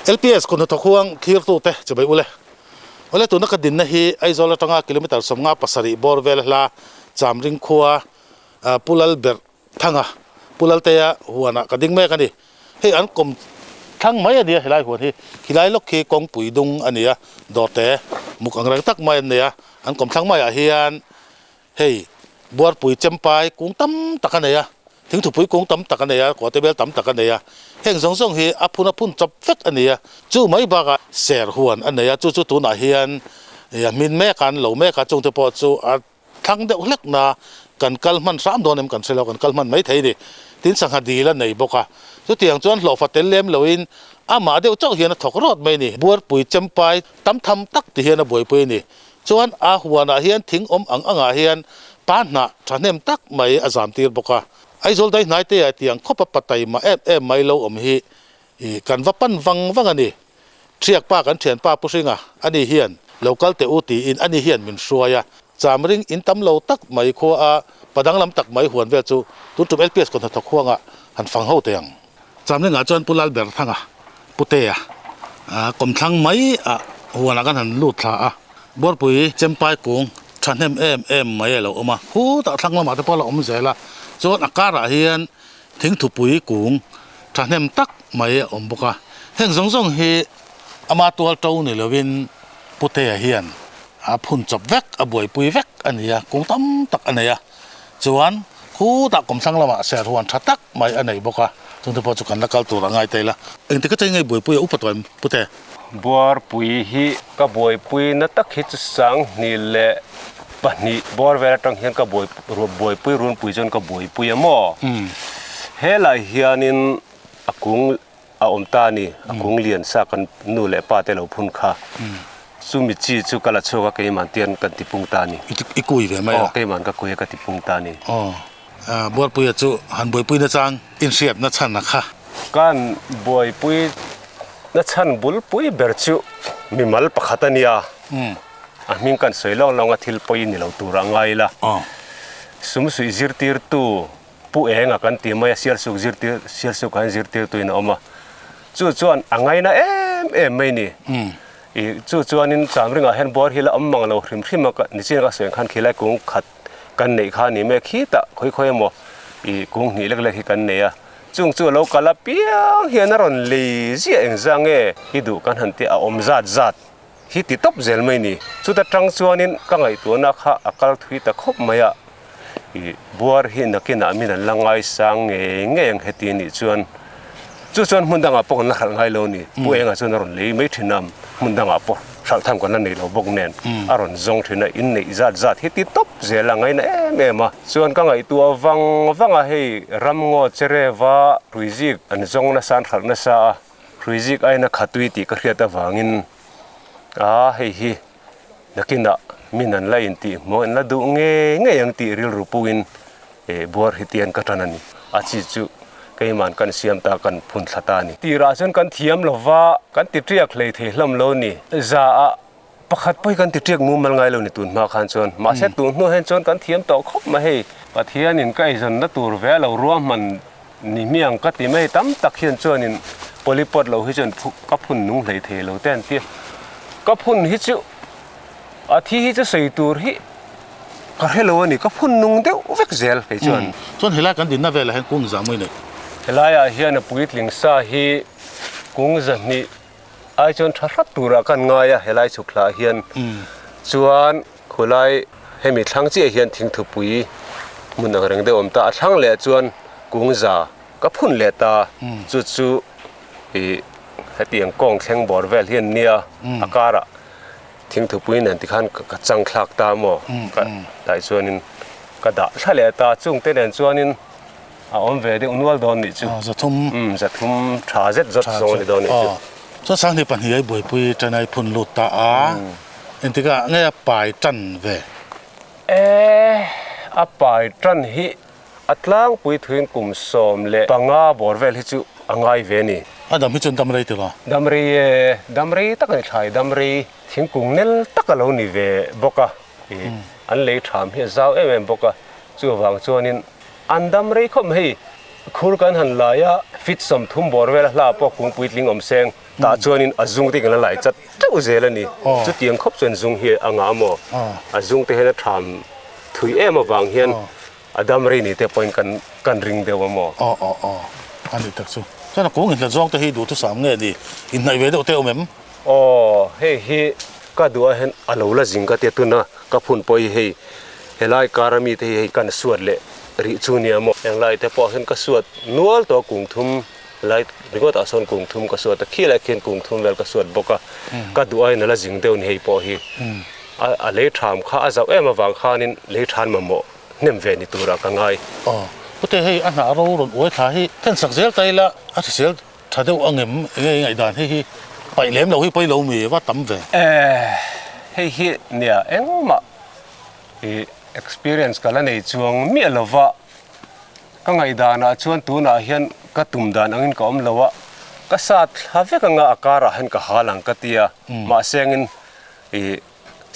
LPS Kut hnathawk huang thlirtute chibai ule. Awle tuna ka dinna hi Aizawl atanga kilometre 57 bawr vel hla Chamring khua Pu Lalberh Thanga Pu Laltea huanah ka ding mek a ni. Hei an kawm thlang mai a nia helai huan hi. Khilai lawk khi kawngpui dung a ni a, dawrte muk ang reng tak mai an nei a. An kawm thlang maiah hian Hei, buarpui chempai kung tam tak a nei a, thingthupui kung tam tak a nei a, kuahte bel tam tak a nei a. Heng zawng zawng hi a phun a phun chawp vek a ni a. Chu mai bakah ser huan a nei a, chu chu tunah hian a hmin mek a, an lo mek a, chungte pawh chu a thlang deuh hlek na kan kal hman hram dawn em kan hre lo, kan kal hman mai thei a ni. Tin sangha dil a nei bawk a, chutiang chuan hlawhfa tel lem loin amah deuh chauh hian a thawk rawt mai a ni. Buarpui chempai tam tham tak ti hian a buaipui a ni. Chuan a huanah hian thing awm ang angah hian pa hnah thahnem tak mai a zam tir bawk a. Aizawl dai hnai te ah tiang khawpa patai mah em em mai lo awm hi i kan va pan vang vang a ni. Thiak pa kan thianpa Pu Hringa ani hian lo kal teh u tiin ani hian min hruai a. Cham ring in tam lo tak mai khua a pa danglam tak mai huan vel chu tun tum LPS kawt hnathawk huangah han fang ho teh ang. Cham ringah chuan Pu Lalberthanga Putea kawmthlang mai ah huanah kan han lut thla a, Buarpui Chempai kung thahnem em em mai a lo awm a, khutah thlang lamah te pawh a la awm zel a, chuan a karah hian thingthupui kung thahnem tak mai a awm bawk a, heng zawng zawng hi ama tual to ni lovin Putea hian a phun chawp vek, a buaipui vek a ni a, kung tam tak a nei a. Chuan khutah kawmthlang lamah serhuan tha tak mai a nei bawk a, chungte pawh chu kan la kal tur a ngai tel a. Engtik atangin nge buaipui a upa tawh em Pute? Buarpui hi ka buaipui na tak hi chu 2002 bawr vel atang hian ka buaipui runpui chuan ka buaipui a maw? Helai hianin a kung a awm ta a ni, a kung lian sa kan nu leh pa te lo phun kha. Chumi chi chu ka la chhuak a, keiman tian kan ti pung ta a ni. I kui ve mai a? Aw, keiman ka kui a, ka ti pung ta a ni. Aw, Buarpuia chu han buaipui na chang inhriat na chhan a kha. Kan buaipui na chhan bulpui ber chu mimal pakhat a nia. A hming kan sawi lawng lawng a, thil pawi ni lo tur a ngai ila. Sum suih zirtirtu Pu Enga kan ti mai a, Sialsuk zirtir, Sialsuk ah hian zirtirtuin a awm a. Chu chuan a ngaina em em mai ni. I chu chuanin Chamringah hian buar hi la awm mang lo hrim hrim a, nichin ka sawi ang khan khilai kung khat kan neih kha a ni mai a, khitah khawi khawi emaw i kung hnih lek lek hi kan nei a. Chung chu a lo kal apiang hian a rawn lei ziah engzah nge i duh kan han tih a awm zat zat hi ti tawp zel mai ni. Chuta tang chuanin ka ngaihtuahna kha a kal thui ta khawp mai a. I buar hi nakinah min an la ngaisang ngei ngei ang heti anih chuan chu chuan hmun dangah pawh kan la hralh ngai lo a ni. Pu Enga chuan a rawn lei mai thin a, hmun dangah pawh hralh tham kan la nei lo bawk nen a rawn zawng thin a, in neih zat zat hi ti tawp zel a ngaina em em a. Chuan ka ngaihtuah vang vang a, hei ramngaw Chereva hruizik an zawng nasa an hralh nasa a, hruizik aina khatui tih ka hriat avangin a hei hi Nakinah min an la intih hmuh an la duh ngei ngei ang tih rilru puhin buar hi tian ka tan a ni. A chi chu keiman kan siam ta kan phun thla ta a ni. Tirah chuan kan thiam lo va, kan ti tiak hlei thei hlawm lo ni. Za ah pakhat pawh hi kan ti tiak mumal ngai lo ni tun hma khan chuan. Mahse tun hnuah hian chuan kan thiam tawh khawp mai hei. Pathianin ka eizawnna tur ve a lo ruahman ni hmiang ka ti mai tam tak hian chuanin polypod lo hi chuan ka phun nung hlei thei lo te an ti a, ka phun hi chu a thi hi chu sawi tur hi ka hre lo a ni, ka phun nung deuh vek zel kei chuan. Chuan helai kan dinna velah hian kung za mawi nei. Helaiah hian a puitling sa hi kung zahnih ai chuan tha hrat turah kan ngai a, helai chhuk hlah hian chuan khulai hemi thlang chiah hian thingthupui hmun ang reng deuh a awm ta, a thlang leh chuan kung za ka phun leh ta, chu chu ih hetiang kawng thleng bawr vel hi an nia, a karah thingthupui nen tikhan ka chang thlak ta maw ka tlai chuanin ka dah thla leh ta, chungte nen chuanin. A awm ve deuh nual dawn nih chu. Zathum. Umm zathum tha zet zawt zawng a ni dawn nih chu. Chuan 22 ai buaipui tan ai phun lut ta a, engtikah nge a pai tan ve? E, a pai tan hi a tlangpui thuin kum 15 bawr vel hi chu a ngai ve a ni. A dam hi chuan dam rei tilo a? Dam rei e, dam rei tak a ni thlai dam rei thingkung nel tak a lo ni ve bawk a, an lei tham hi a zau em em bawk a, chuvang chuanin An dam rei khawp mai. Khur kan han lai a, feet 30 bawr vela hla pawh kung puitling awm seng tah chuanin a zung te kan la lai chat teuh zel a ni. Chutiang khawp chuan zung hi a ngah maw? A zung te hian a tham thui em avang hian a dam rei ni te pawhin kan kan ring deuh a maw? Aw aw aw a ni tak chu. Chuan a kung inhlat zawng te hi duhthusam nge ni? Inhnaih ve deuh te awm em? Aw hei hi ka duh ah hian a lo la zing ka tia tuna ka phun pawh hi hei helai kar ami te hi hei kan suat leh rih chu nia maw englai te pawh hian ka suat nual tawh a kung thum lai ringawt ah sawn kung thum ka suat a khilai khian kung thum vel ka suat bawk a ka duh aiin a la zing deuh ni hei pawh hi a a lei tham kha a zauh em avang khanin lei than mamawh hnem ve ni turah ka ngai. Aw pute hei a hnah ro rawn uai thla hi thensak zel ta ila a hrisel Tha deuh ang em? Enge i ngaihdan hei hi paih lem lo hi pawi lo mi va tam ve. Eh hei hi nia engmah i experience ka la nei chuang miah lo va, ka ngaihdanah chuan tunah hian ka tum dan angin ka awm lo a, ka sat thla vek anga a karah hian ka hal ang ka ti a, mahse angin i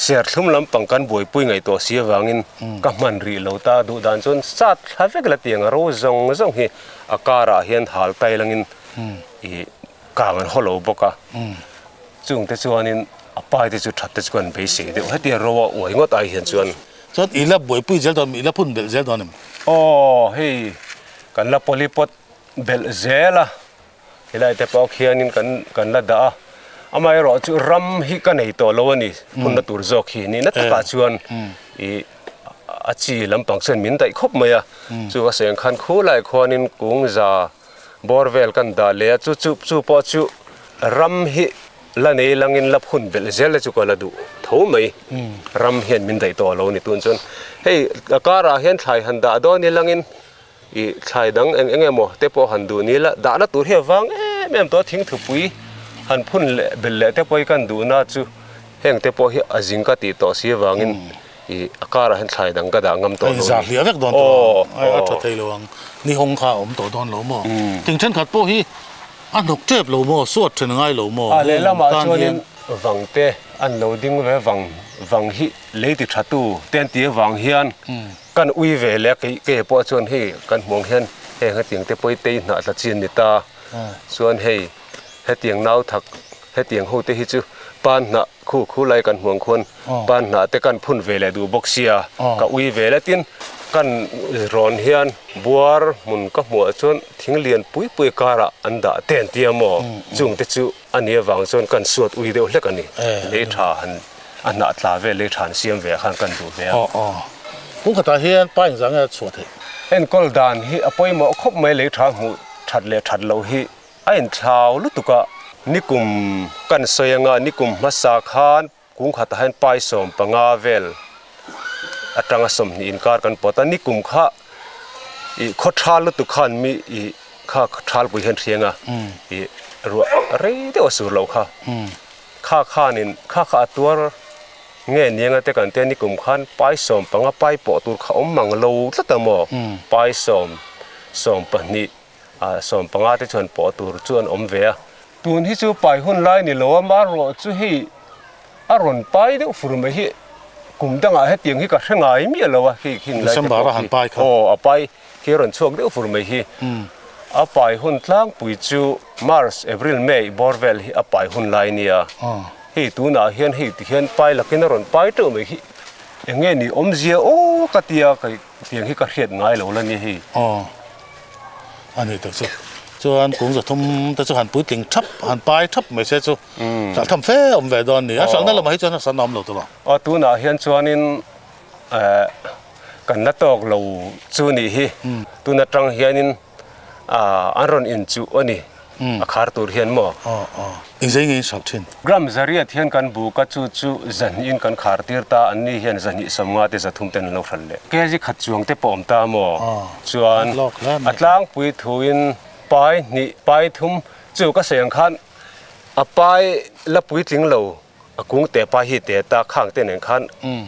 Serthlum lampang kan buaipui ngaihtuah si avangin ka hman rih lo ta duh dan chuan sat thla vek la tiang a ro zawng zawng hi a karah hian hal tai langin ih kang an haw lo bawk a, chungte chuanin a pai te chu that te chu kan beisei deuh hetiang ro a uai ngawt ai hian chuan. Chuan i la buaipui zel dawn em? I la phun belh zel dawn em? Aw hei kan la polypot belh zel a. Helai te pawh khianin kan kan la dah a, amaherawh chu ram hi ka nei tawh lo a ni, phunna tur zawk hi nihna takah chuan ih a chi lampang chuan min daih khawp mai a, chu ka sawi ang khan khulai khuanin kung za bawr vel kan dah leh a, chu chu chu pawh chu ram hi la nei langin la phun belh zel te chu ka la duh tho mai, ram hian min daih tawh lo a ni tun chuan hei a karah hian thlai han dah dawn ilangin Ih thlai dang eng eng emaw te pawh han duh ni la, dahna tur hi a vang em em tawh a, thingthupui han phun leh bel leh te pawh hi kan duhna chu heng te pawh hi a zing ka tih tawh si avangin ih a karah hian thlai dang ka dah ngam tawh lo a ni. A inzah hliah vek dawn tawh ang, a tha thei lo ang, ni hawng kha a awm tawh dawn lo maw? Thing thenkhat pawh hi a hnawk tep lo maw, suat then ngai lo maw? A lehlamah chuanin vang te an lo ding ve vang vang hi lei ti tha tu te an tih avang hian Kan ui ve leh a kei kei pawh chuan hei kan hmuh ang hian heng hetiang te pawh hi tei hnah tla chi an ni ta. Chuan hei hetiang nau thak hetiang ho te hi chu pan hnah khu khu lai kan hmuh ang khuan pan hnah te kan phun ve leh duh bawk sia ka ui ve leh tin kan rawn hian buar hmun ka hmuh ah chuan thing lian pui pui karah an dah te an ti a maw chung te chu a nih avang chuan kan suat ui deuh hlek a ni. Lei tha han A hnah tla vel lei tha an siam ve ah khan kan duh ve a. Aw aw. Kung khatah hian pa engzah nge a chhuah theih? Enkawl dan hi a pawimawh khawp mai lei tha hmuh that leh that loh hi a inthlau lutuk a. Nikum kan sawi anga nikum hmasa khan kung khatah hian pai 15 vel atanga 20 inkar kan pawt a. Nikum kha ih khaw tha lutuk khan mi ih kha thalpui hian hriang a ih ruah rei deuh a sur loh kha. Kha khanin kha kha a tuar nge niang a te kan tia nikum khan pai 15 pai pawh tur kha awm mang lo tlat a maw? Pai sawm, 12 ah 15 te chuan pawh tur chu an awm ve a. Tun hi chu pai hun lai ni lo a, marawh chu hei a rawn pai deuh fur mai hi kum dangah hetiang hi ka hre ngai miah lo a, hei khing lai te pawh hi aw a pai khi a rawn chhuak deuh fur mai hi. A pai hun tlangpui chu March, April, May bawr vel hi a pai hun lai nia. Hei tunah hian hei ti hian pai lakin a rawn pai teuh mai hi eng nge ni awmzia aw ka tia ka tiang hi ka hriat ngai lo la ni hei. Aw a ni tak chu. Chuan kung 300 te chu han puitling thap han pai thap mai se chu hralh tham fe awm ve dawn ni. A hralhna lamah hi chuan a san a awm lo tawh. Aw tunah hian chuanin eh Kan la tawk lo chu nih hi. Tun atang hianin an rawn inchuh a ni. A khar tur hian maw? Aw aw. Engzei nge in hralh thin? Gram zariat hian kan buk a, chu chu zahnihin kan khar tir ta, an ni hian zahnih 50 te 300 ten an lo hralh leh. Kg khat chuang te pawh awm ta maw? Chuan a tlangpui thuin pai hnih, pai thum chu ka sawi ang khan a pai la puitling lo. A kung te pa hi te ta khang te nen khan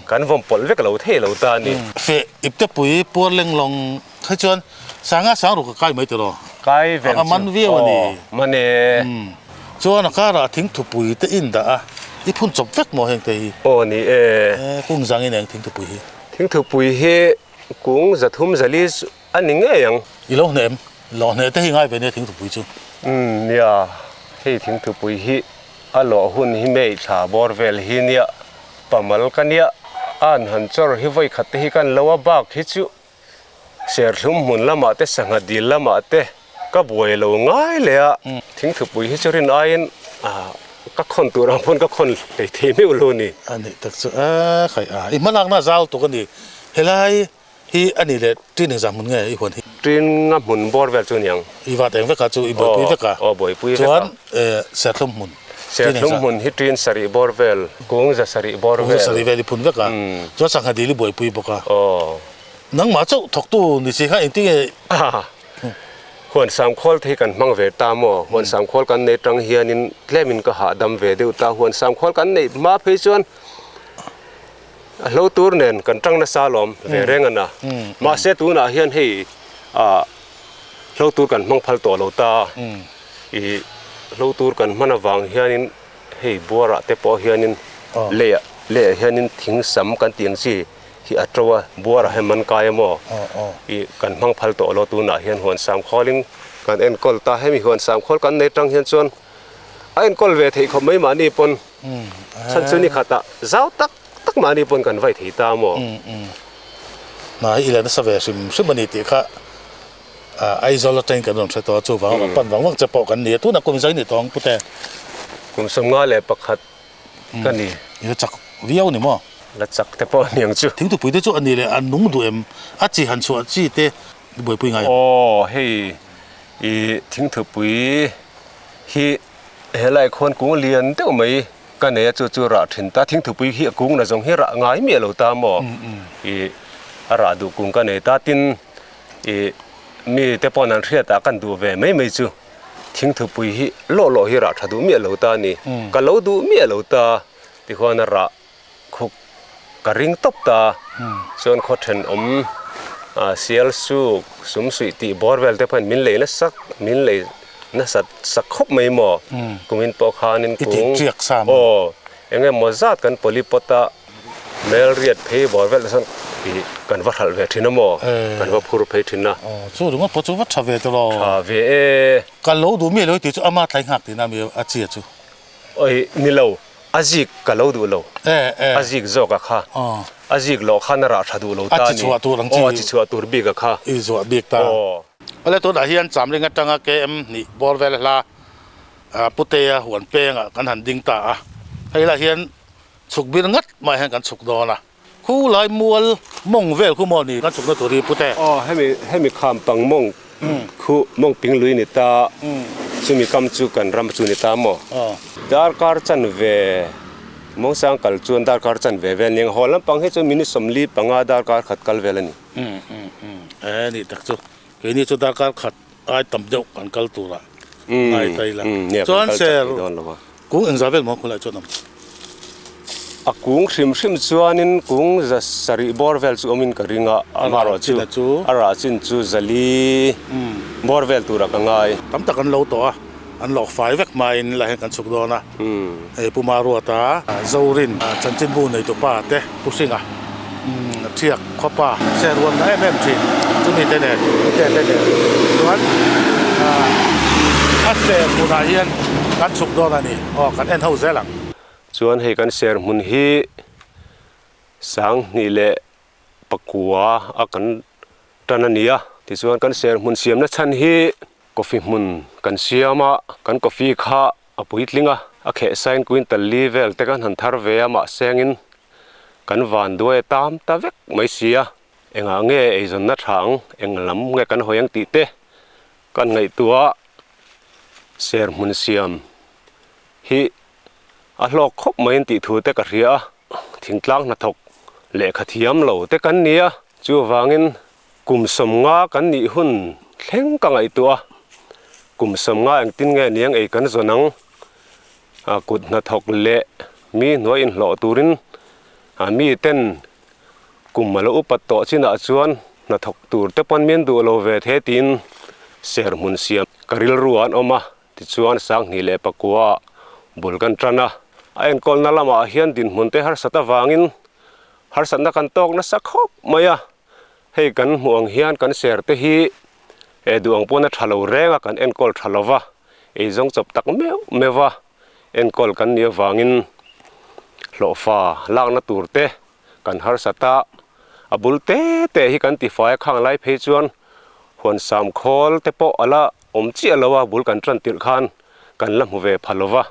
kan vawm pawlh vek lo thei lo ta a ni. Feh ipte pui puar leng lawng kha chuan sanga sang ruk a kai mai tiraw? Kai vel chu. A man viau a ni. Aw man e. Chuan a karah thingthupui te in dah a, i phun chawp vek maw heng te hi? Aw ni e. Kung zang in eng thingthupui hi? Thingthupui hi kung 300 400 a ni ngei ang. I lo hnem? Lawh hneh te hi ngai ve nia thingthupui chu. Umm nia, hei thingthupui hi a lawh hun hi mei thla bawr vel hi nia, pamal ka nia, an han chawr hi vawi khat te hi kan lo a bak hi chu serthlum hmun lamah te sangha dil lamah te ka buai lo ngai leh a, thingthupui hi chu rin aiin ka khawn tur ang pawn ka khawn hlei thei meuh lo ni. A nih tak chu a khaih a, i hmalakna zau tuk a ni helai. Hi a ni le, ṭin engzah hmun nge i huan hi? Ṭin nga hmun bawr vel chu niang. I vat eng vek a chu i buaipui vek a. Aw buaipui vek a. Chuan serthlum hmun. Serthlum hmun hi ṭin sarih bawr vel, kung za sarih bawr vel. Kung za sarih vel i phun vek a. Chuan sangha dil i buaipui bawk a. Aw. Nangmah chauh thawktu ni si kha engtin nge? Huan samkhawl te hi kan hmang ve ta maw? Huan samkhawl kan nei tang hianin tlemin ka hahdam ve deuh ta. Huan samkhawl kan neih hma phei chuan A hlo tur nen kan tang nasa alawm ve reng a na. Mahse tunah hian hei ah hlo tur kan hmang phal tawh lo ta. Ih hlo tur kan hman avang hianin hei buarah te pawh hianin leiah leiah hianin thing sam kan tih ang chi hi a to a, buarah hian man kai a maw? Ih kan hmang phal tawh lo tunah hian huan sam khawlin kan enkawl ta. Hemi huan sam khawl kan nei tang hian chuan a enkawl ve theih khawp mai mahni pawn. Chhan chu ni khatah zau tak tak mahni pawn kan vai thei ta maw? Hna hi i la nasa ve hrim hrim a ni tih kha Aizawl atangin kan rawn hre tawh a, chuvang rawn pan vang vang che pawh kan ni a, tunah kum zai ni tawh ang pute. Kum 51 ka ni. I la chak viau ni maw? La chak te pawh a ni ang chu. Thingtupui te chu a ni leh a nung duh em? A chi han chhuah chi te i buaipui ngai em? Aw hei i thingthupui hi Helai khuan kung lian deuh mai ka nei a, chu chu rah thin ta. Thingthupui hi a kung na zawng hi rah ngai miah lo ta maw? Ih a rah duh kung ka nei ta. Tin, ih mi te paw'n an hriat ah kan duh ve mai mai chu thingthupui hi lawh lawh hi rah tha duh miah lo ta a ni. Ka lo duh miah lo ta tikhuan a rah khuk ka ring tawp ta. Chuan khaw thenawm sial suk sum suih tih bawr vel te pawhin min lei nasa min lei nasat sak khawp mai maw kumin pawh khanin kung aw eng emaw zat kan polypot a mel riat phei bawr vel te sawn ih kan va hralh ve thin a maw kan va phur phei thin a. Aw chu ringawt pawh chu va tha ve tawh lo. Tha ve e. Ka lo duh miah lo tih chu ama thlai nghak tihna mi a chia chu. Oi ni lo. A zik ka lo duh lo. A zik zawk a kha. A zik loh khan a rah tha duh lo ta a ni. A chi chhuah tur ang chi. Aw, a chi chhuah tur bik a kha. I zuah bik ta. Aw. Awle tunah hian Chamring atanga KM hnih bawr vel hla Putea huan pengah kan han ding ta a. Hei lah hian chhuk bir ngat mai hian kan chhuk dawn a. Khu lai mual mawng vel khu maw ni kan chhukna tur hi Pute? Aw, hemi hemi kham pang mawng khu mawng ping lui ni ta, chumi kam chu kan ram chu ni ta maw? Aw. Darkar chanve mawng sang kal chuan darkar chanve vel nia, haw lampang hi chuan minute 45 darkar khat kal vel a ni. Umm umm umm, e ni tak chu, keini chu darkar khat ai tam deuh kan kal turah ngai ta ila. Chuan ser kung engzah vel maw khulai chuan awm? A kung hrim hrim chuanin kung za sarih bawr vel chu awmin ka ring a, amaherawh chu a rah chin chu zali bawr vel turah ka ngai. Tam tak an lo tawh a, an lawk fai vek hmain lah hian kan chhuk dawn a. Hei Pu Maruata, Zorin, Chanchinbu neitupa te Pu Hringa, Thiak khawpa share rual na em em thin chumi te nen Putea te nen chuan a share hmunah hian kan chhuk dawn a ni aw kan en ho zel ang. Chuan hei kan share hmun hi 2009 a kan tan a ni a, tichuan kan share hmun siamna chhan hi coffee hmun kan siam a, kan coffee kha A puitling a, a kheh sain quintal li vel te kan han thar ve a, mahsengin kan van duai a tam ta vek mai si a, engah nge eizawnna tha ang, eng lam nge kan hawi ang tih te kan ngaihtuah ser hmun siam hi a hlawk khawp maiin tih thu te ka hria a, thingtlang hnathawk lehkha thiam lo te kan ni a, chuvangin Kum 50 kan nih hun thleng ka ngaihtuah a, kum 50 engtin nge niang ei kan zawn ang? Kut hnathawk leh mi hnuai inhlawh turin mi ten kum a lo upat tawh chinah chuan hnathawk tur te pawn min duh lo ve the tiin serhmun siam ka rilru ah an awm a, tichuan 2009 ah bul kan tan a. A enkawlna lamah hian dinhmun te harsat avangin harsatna kan tawk nasa khawp mai a. Hei kan hmuh ang hian kan ser te hi E duh ang pawn a tha lo reng a, kan enkawl tha lo va, eizawng chawp tak meuh meuh va enkawl kan nih avangin hlawhfa lakna tur te kan harsat a, a bul te te hi kan tifai a, khang lai phei chuan huan sam khawl te pawh a la awm chiah lo a, bul kan tan tirh khan kan la hmu ve pha lo va,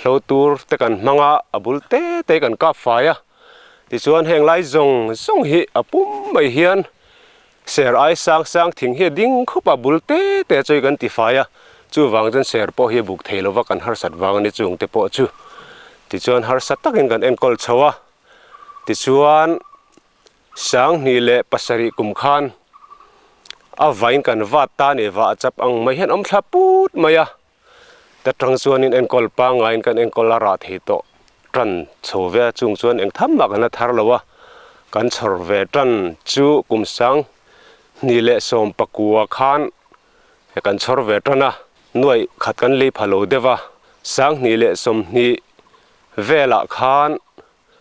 hlo tur te kan hmang a, a bul te te hi kan kap fai a, tichuan heng lai zawng zawng hi a pum mai hian ser ai sang sang thing hi a ding khup a, bul te te chu kan tifai a, chuvang chuan ser pawh hi a buk thei lo va, kan harsat vang a ni chung te pawh chu tichuan harsa takin kan enkawl chho a, tichuan 2007 kum khan a vain kan vat ta ni vah chap ang mai hian awm thla put mai a, ta tang chuanin enkawl pangaiin kan enkawl a rah thei tawh tan chho ve a, chung chuan eng tham mah kan la thar lo a, kan chhawr ve tan chu kum 2019 khan kan chhawr ve tan a, nuaih khat kan lei pha lo deuh a, 2020 velah khan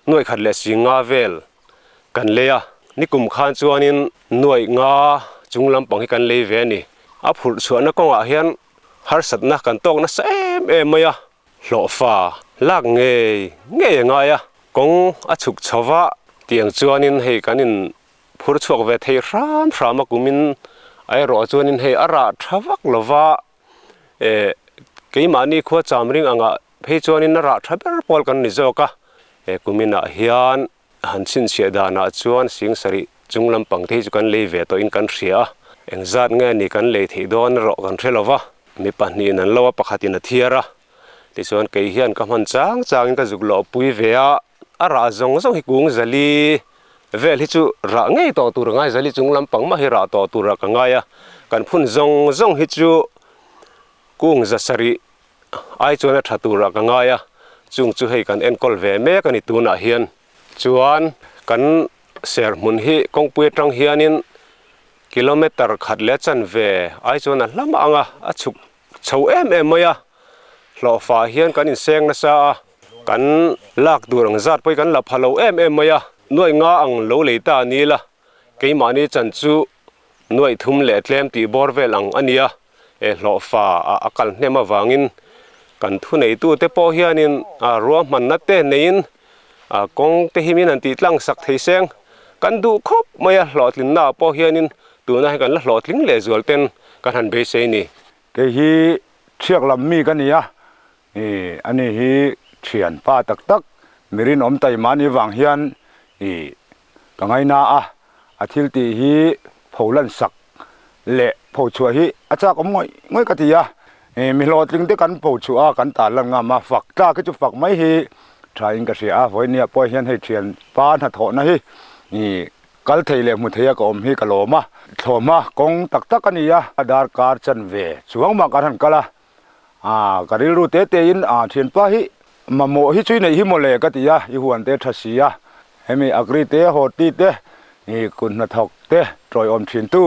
nuaih khat leh singa vel kan lei a, nikum khan chuanin nuaih nga chung lampang hi kan lei ve a ni. A phurh chhuahna kawngah hian harsatna kan tawk nasa em em mai a, hlawhfa lak ngei ngei a ngai a, kawng a chhuk chho va, tiang chuanin hei kan in phur chhuak ve thei hram hram a, kumin a erawh chuanin hei a rah tha vak lo va, eh keimahni khua cham ring angah phei chuanin a rah tha ber pawl kan ni zawk a, he kuminah hian han chhinchhiah danah chuan sing sarih chung lampang te hi chu kan lei ve tawhin kan hria a, engzat nge ni kan lei theih dawn erawh kan hre lo va, mi pahnihin an lo a, pakhatin a thiar a, tichuan kei hian ka hman chang changin ka zuk lawh pui ve a, a rah zawng zawng hi kung zali vel hi chu rah ngei tawh tur a ngai, zali chung lampang mah hi rah tawh turah ka ngai a, kan phun zawng zawng hi chu kung za sarih ai chuan a tha turah ka ngai a, chung chu hei kan enkawl ve mek a ni tunah hian. Chuan kan ser hmun hi kawngpui atang hianin kilometer khat leh chanve ai chuan a hla mah ang a, a chhuk chho em em mai a, hlawhfah hian kan inseng nasa a, kan lak tur ang zat pawh hi kan la pha lo em em mai a, nuaih nga ang lo lei ta a ni la, keimahni chan chu nuaih thum leh tlem tih bawr vel ang a nia. E hlawhfa ah a kal hnem avangin kan thuneitute pawh hianin ruahmanna te neiin kawng te hi min han tih tlang sak thei seng. Kan duh khawp mai a, hlawhtlinna ah pawh hianin tuna hi kan la hlawhtling leh zual ten kan han beisei ni. Kei hi thiak lam mi ka ni a, ani hi thianpa tak tak mi rinawm taima ni vang hian ka ngaina a, a thil tih hi pholan sak leh phochhuah hi a chak awm ngawih ngawih ka ti a, mi hlawhtling te kan phochhuah a, kan tarlan ngam a, fak tlak hi chu fak mai hi tha in ka hria a, vawinia pawh hian hei thian pa hnathawhna hi kal thei leh hmu thei a ka awm hi ka lawm a, thlawhhma kawng tak tak a ni a, darkar chanve chuang mah kan han kal a, ka rilru te te in thianpa hi mamawh hi chu i neih hi mawle ka ti a, i huan te tha si a, hemi agri te horti te kut hnathawk te tawiawm thin tu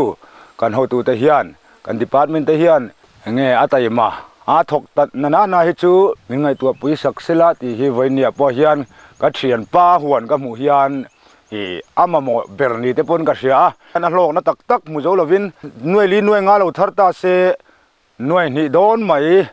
kan hotu te hian kan department te hian enge a taima a thawk tat na na na hi chu min ngaihtuah pui sak sela tih hi vawinia pawh hian ka thianpa huan ka hmuh hian a mamawh ber ni te pawn ka hria a, a hlawkna tak tak hmu zo lovin nuai li nuai nga lo thar ta se. Nuai hnih dawn mai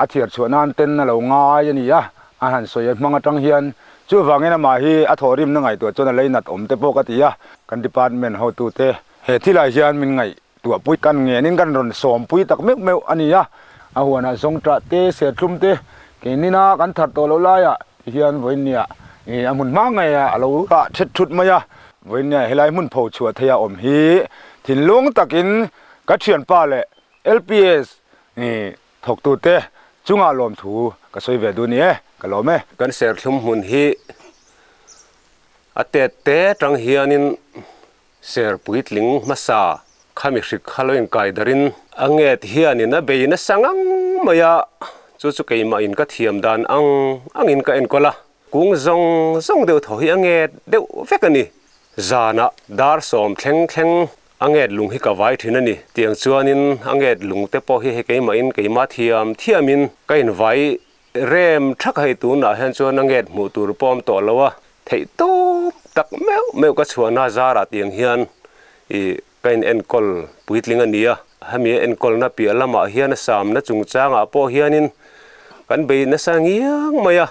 a thiar chhuah nan ten a lo ngai a ni a, a han sawi a hmang atang hian chuvangin amah hi a thawhrimna ngaihtuah chuan a leinat awm te pawh ka ti a, kan department hotute he thilah hian min ngaihtuah pui kan ngenin kan rawn sawmpui tak meuh meuh a ni a, a huanah zawngṭah te, serthlum te keinina kan thar tawh loh laiah ti hian vawiinniah a hmun hma ngeiah a lo rah ṭhet ṭhut mai a, vawiinniah helai hmun pho chhuah theia awm hi thinlung takin Ka thianpa leh LPS ni thawktute chungah lawmthu ka sawi ve duh ni e, ka lawm e. Kan serthlum hmun hi a tet te tang hianin ser puitling hmasa khami hrik kha lo inkai darin a nget hianin a bei nasa ngang mai a, chu chu keimah in ka thiam dan ang angin ka enkawl a, kung zawng zawng deuh thaw hi a nget deuh vek a ni. Zanah dar sawm thleng thleng A nget lung hi ka vai thin a ni. Tiang chuanin a nget lung te pawh hi hei keimahin keimah thiam thiamin ka invai rem thak a hei tunah hian chuan a nget hmuh tur pawh a awm tawh lo a, theih tawp tak meuh meuh ka chhuahna zarah tiang hian ih Ka in enkawl puitling a ni a, hemi a enkawlna piah lamah hian a samna chungchangah pawh hianin kan bei nasa ngiang mai a,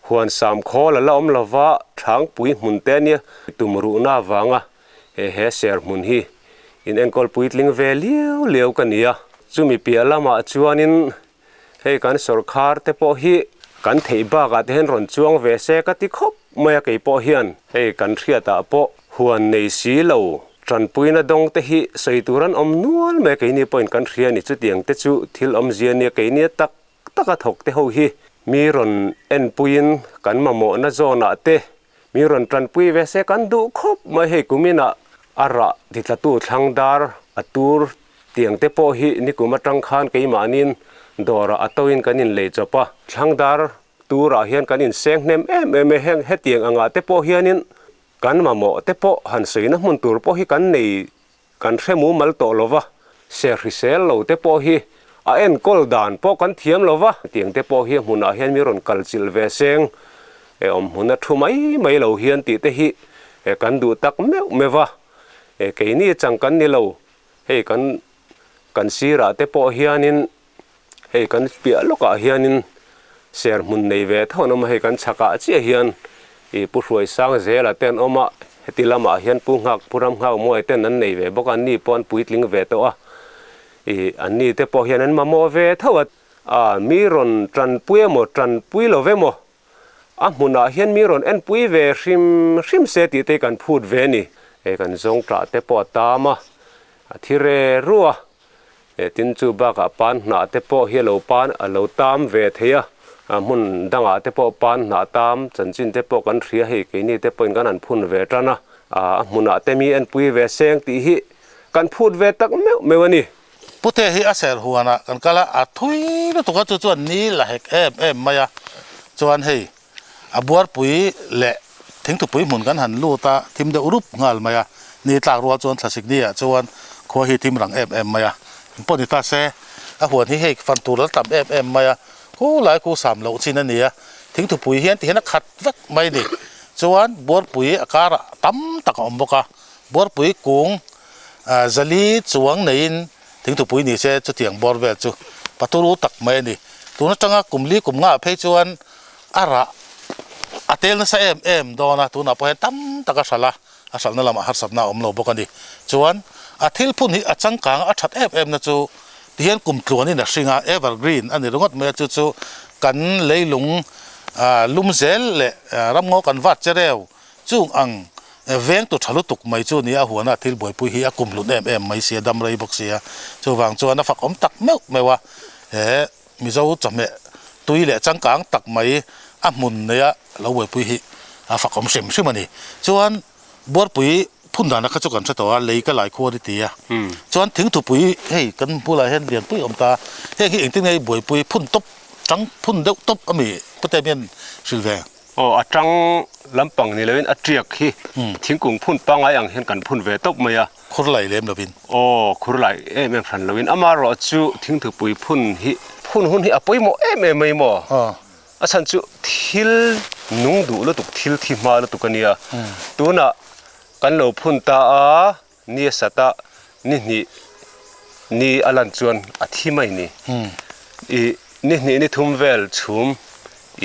huan sam khawl a la awm lova Thangpui hmun te ania tum ruhna avanga he he ser hmun hi in enkawl puitling ve liau liau ka ni a, chumi piah lamah chuanin Hei kan sawrkhar te pawh hi kan theih bakah te hian rawn chuang ve se ka ti khawp mai a kei pawh hian hei kan hriatah pawh huan nei si lo tanpuina dawng te hi sawi tur an awm nual mai a keini pawhin kan hria a ni chutiang te chu thil awmzia nia keini a tak tak a thawk te ho hi mi rawn enpuiin kan mamawhna zawnah te mi rawn tanpui ve se kan duh khawp mai hei kuminah a rah titlatu thlang dar a tur Tiang te pawh hi nikum atang khan keimahnin dawrah a toin kan inlei chawp a, thlangdar turah hian kan inseng hnem em em e, heng hetiang angah te pawh hianin kan mamawh te pawh han sawina hmun tur pawh hi kan nei kan hre mumal tawh lo va, ser hrisel lo te pawh hi a enkawl dan pawh kan thiam lo va, tiang te pawh hi a hmunah hian mi rawn kal chilh ve seng e awm hmuna thu mai mai lo hian tih te hi kan duh tak meuh meuh va, keini chang kan ni lo. Hei kan kan sirah te pawh hianin hei kan piah lawkah hianin ser hmun nei ve tho an awm a, hei kan chhakah chiah hian ih Pu Hruaisang zela te an awm a, heti lamah hian Pu Nghak Pu Ram Nghak Muai ten an nei ve bawk a, anni pawh an puitling ve tawh a, ih anni te pawh hian an mamawh ve tho a, ah mi rawn tanpui emaw tanpui lo ve maw A hmunah hian mi rawn enpui ve hrim hrim se tih te hi kan phut ve a ni. Hei kan zawng tah te pawh a tam a, a thi re ru a, he tin chu bakah pan hnah te pawh hi a lo pan a lo tam ve thei a, a hmun dangah te pawh pan hnah tam chanchin te pawh kan hria hei keini te pawhin kan han phun ve tan a, a hmunah te mi enpui ve seng tih hi kan phut ve tak meuh meuh a ni. Pute hi a ser huanah kan kal a, a thui lutuk a, chu chuan ni la hek em em mai a, chuan hei a buarpui leh thingthupui hmun kan han lut a, thim deuh rup nghal mai a, ni tlak rual chuan thlasik ni ah chuan khua hi thim rang em em mai a, engpawh ni ta se a huan hi hei fan tur la tam em em mai a, khu lai khu sam loh chin a ni a, thingthupui hian tihian a khat vek mai a ni, chuan buarpui a karah tam tak a awm bawk a, buarpui kung. Zali chuang neiin thingthupui ni se chutiang bawr vel chu paturu tak mai a ni. Tun atanga kum li kum ngah phei chuan a rah a tel nasa em em dawn a, tunah pawh hian tam tak a hralh a, a hralhna lamah harsatna a awm lo bawk a ni. Chuan a thil phun hi a changkang a that em em na chu tihian kum tluanin a hring a, evergreen a ni ringawt mai a, chu chu kan leilung lum zel leh ramngaw kan vat che reu Chung ang veng tu tha lutuk mai chu nia huana thil buaipui hi a kum hlut em em mai sia dam rei bawk sia. Chuvang chuan a fak awm tak meuh meuh a, he Mizo chawhmeh tui leh changkang tak mai a hmun neia lo buaipui hi a fak awm hrim hrim a ni. Chuan buarpui phun dana kha chu kan hre tawh a, lei ka lai khuan i ti a. Chuan thingthupui hei kan bulah hian lianpui a awm ta, heng hi engtin nge i buaipui phun tawp chang phun deuh tawp a mi pute mian hrilh ve. Aw a tang lampang ni loin a tiak hi thingkung phun pangngai ang hian kan phun ve tawp mai a. Khur lai lem lovin. Aw khur lai em em hran loin amaherawh chu thingthupui phun hi phun hun hi a pawimawh em em mai maw? A chhan chu thil nung duh lutuk thil thi hma lutuk a nia. Tunah kan lo phun ta a ni a sat a ni hnih ni a lan chuan a thi mai ni. Ih ni hnih ni thum vel chhum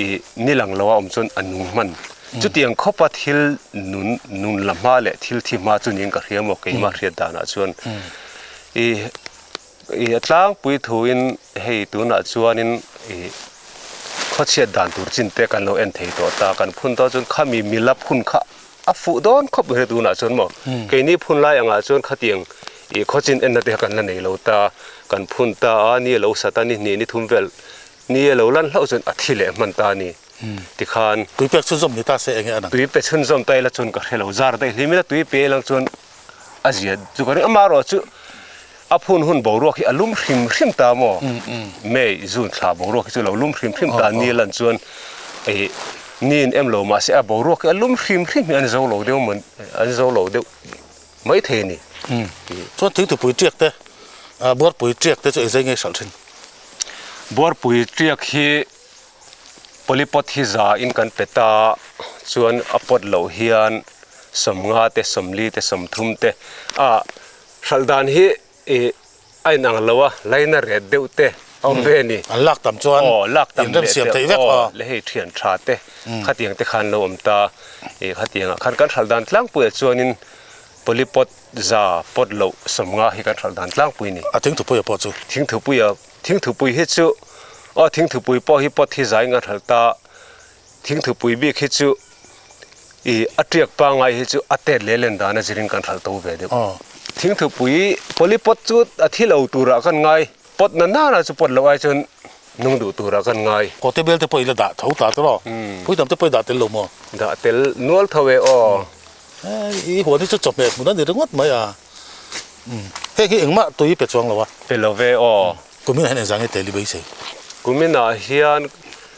ih ni lang lo a awm chuan a nung hman. Chutiang khawpa thil nun nun la hma leh thil thi hma chu niin ka hria maw keimah hriat danah chuan ih ih a tlangpui thuin hei tunah chuanin ih khawchhiat dan tur chin te kan lo en thei tawh ta kan phun tawh chuan khami mila phun kha A fuh dawn khawp mai tunah chuan maw keini phun lai angah chuan khatiang ih khawchin enna te kha kan la nei lo ta, kan phun ta a ni a lo sat a ni hnih ni thum vel ni a lo lan hlauh chuan a thi leh hman ta a ni tikhan. Tui pek chhunzawm ni ta se enge a nang? Tui pe chhunzawm ta ila chuan ka hre lo, zar daih hlim ila tui pe lang chuan a zia chu ka ring amaherawh chu a phun hun boruak hi a lum hrim hrim ta maw May June thla boruak hi chu lo lum hrim hrim ta ni lan chuan ih Niin em lo mahse a boruak hi a lum hrim hrim hi an zo lo deuh maw an zo lo deuh mai thei a ni. Chuan thingthupui tiak te buarpui tiak te chu engzai nge hralh thin? Buarpui tiak hi polypot hi za in kan pe ta chuan a pot loh hian sawmnga te sawmli te sawmthum te a. Hralh dan hi i a inang lo a, laina ret deuh te a awm ve a ni. An lak tam chuan Aw, lak tam inrem leh siam deuh theih vek aw, aw. leh hei thian tha te khatiang te khan lo awm ta. I khatiangah khan kan hralh dan tlangpuiah chuanin polypot za pawt loh 50 hi kan hralh dan tlangpui a ni. A thingthupuia pawh chu? Thingthupuia, thingthupui hi chu aw thingthupui pawh hi pawt hi zain kan hralh ta. Thingthupui bik hi chu i a tiak pangai hi chu a tet leh len dan a zirin kan hralh to ve deuh. Thingthupui polypot chu a thi lo turah kan ngai, pot na nana chu pot loh ai chuan nung duh turah kan ngai. Kawte bel te pawh i la dah tho ta tawh pui tam te pawh i dah tel lo maw? Dah tel nual tho e aw. I huan hi chu chawhmeh hmun a ni ringawt mai a. Heng hi engmah tui pe chuang lo a. Pe lo ve aw. Kuminah hian engzah nge tel i beisei? Kuminah hian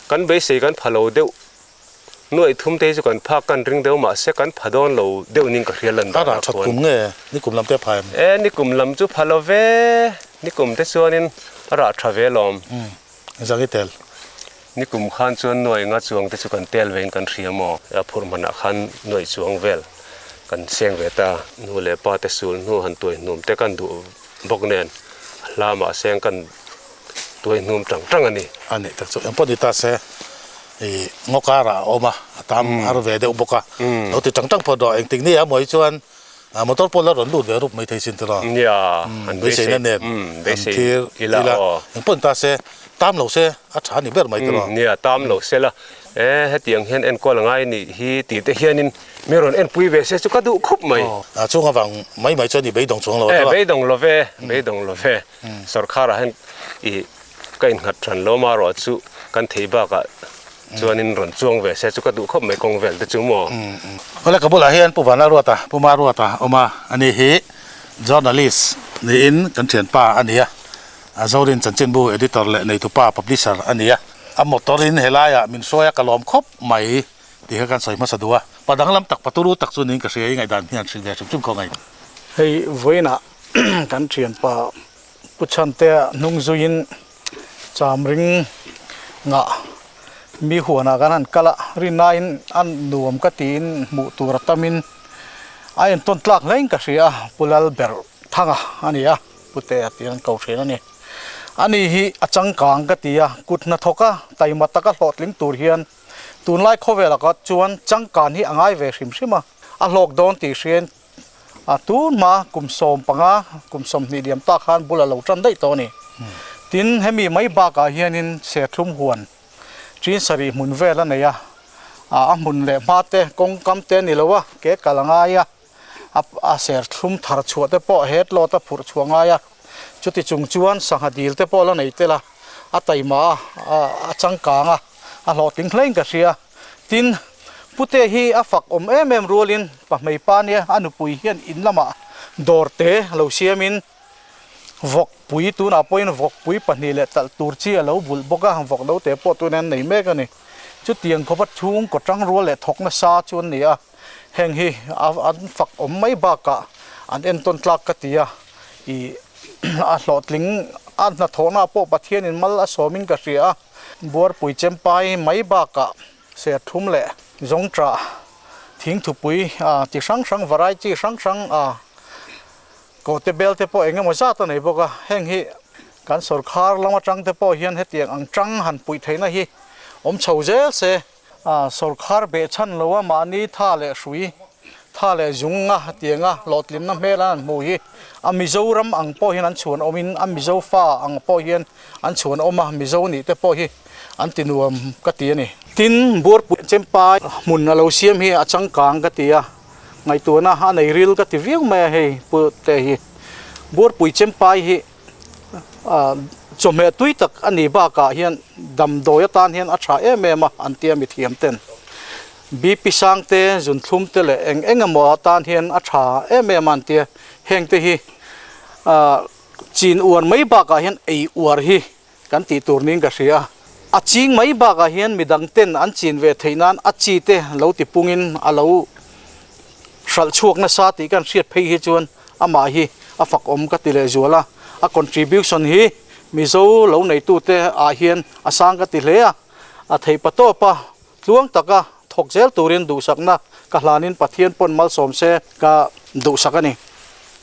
kan beisei kan pha lo deuh. Nuaih thum te hi chu kan phak kan ring deuh mahse kan pha dawn lo deuh ning ka hria lan dan ah khuan. A rah that kum nge nikum lam te a pha em? E nikum lam chu pha lo ve, nikum te chuanin a rah tha ve lawm. Engzah nge tel? Nikum khan chuan nuaih nga chuang te chu kan tel vein kan hria maw? A phurh hmanah khan nuaih chuang vel kan seng ve ta. Nu leh pa te sul hnu han tuai hnum te kan duh bawk nen a hla mah seng kan tuai hnum tang tang a ni. A nih tak chu engpawh ni ta se i ngaw karah a awm a, a tam har ve deuh bawk a, lo ti tang tang phawt rawh engtik ni a mawi chuan motor pawh la rawn lut ve rup mai thei sin te rawh. Nia, an beiseina nen an thlir ila engpawh ni ta se tam lo se a tha ni ber mai te rawh. Nia, tam lo se la e hetiang hian enkawl a ngai nih hi tih te hianin Mi rawn enpui ve se chu ka duh khup mai. A chung avang mai mai chuan i beidawng chuang lo a tawh a. E beidawng lo ve, beidawng lo ve. Sorkharah hian i ka innghat than lo marawh chu kan thei bakah chuanin rawn chuang ve se chu ka duh khawp mai kawng vel te chu maw. Awle ka bulah hian Pu Vana Ruata, Pu Ma Ruata awm a, ani hi journalist niin kan thianpa a ni a, Zorin chanchinbu editor leh neitupa publisher a ni a. A motor in helaiah min hruai a ka lawm khawp mai. Tih kha kan sawi hmasa duh a, pa danglam tak, pa turu tak chu niin ka hria i ngaihdan hian hrilh ve hrim hrim khaw ngai. Hei vawiinah kan thianpa Pu Chhantea hnung zuiin cham ring ngah mi huanah kan han kal a, rinaiin a nuam ka tiin hmuh tur a tamin a entawn tlak hlein ka hria a, Pu Lalberh Thanga a ni a, Putea tih an ko thin a ni. Ani hi a changkang ka ti a, kut hnathawka taima taka hlawhtling tur hian Tunlai khawvelah ka chuan changkan hi a ngai ve hrim hrim a, a hlawk dawn tih hriain a tun hma kum 15, kum 20 liam tak khan bul a lo tan daih tawh a ni. Tin, hemi mai bakah hianin serthlum huan chin sarih hmun vel a nei a, a hmun leh hma te, kawngkam te a ni lo a, ke kal a ngai a, a serthlum thar chhuah te pawh head load a phurh chhuah ngai a, chuti chung chuan sangha dil te pawh la nei tel a, a taima a, a changkang a. A hlawhtling hlein ka hria. Tin, Pute hi a fak awm em em rualin pahmei pa nia a nupui hian in lamah dawr te lo siamin vawkpui tunah pawhin vawkpui pahnih leh talh tur chi a lo vulh bawk a, vawk note pawh tunah an nei mek a ni. Chutiang khawpa chhungkaw tang rual leh thawk nasa chu an ni a, heng hi an fak awm mai bakah an entawn tlak ka ti a, ih a hlawhtling a hnathawhnaah pawh Pathianin mal a sawmin ka hria a. Buarpui chempai mai bakah serthlum leh zawngṭah thingthupui a chi hrang hrang variety hrang hrang a kawhte bel te pawh eng emaw zat a nei bawk a, heng hi kan sawrkhar lam atang te pawh hian hetiang ang tang han puih theihna hi awm chho zel se. A sawrkhar behchhan lo a mahni tha leh hrui, tha leh zung a tianga hlawhtlinna hmel an han hmuh hi a Mizoram ang pawh hian an chhuan awmin a Mizo fa ang pawh hian an chhuan awm a, Mizo nih te pawh hi an ti nuam ka ti a ni. Tin, Buarpui Chempai hmun a lo siam hi a changkang ka ti a, ngaihtuahna a nei ril ka ti viau mai a hei pu te hi. Buarpui Chempai hi Chawhmeh tui tak a nih bakah hian damdawi atan hian a tha em em a an tia mithiam ten. BP sang te, zunthlum te leh eng eng emaw atan hian a tha em em a an tia. Heng te hi chin uar mai bakah hian ei uar hi kan tih tur niin ka hria a. A ching mai bakah hian midang ten an chin ve theih nan a chi te lo ti pungin a lo hralh chhuak nasa tih kan hriat phei hi chuan amah hi a fak awm ka ti leh zual a, a contribution hi Mizo lo neitute ah hian a sang ka ti hle a, a theih pa tawp a, tluang taka thawk zel turin duhsakna ka hlanin Pathian pawn malsawm se ka duhsak a ni.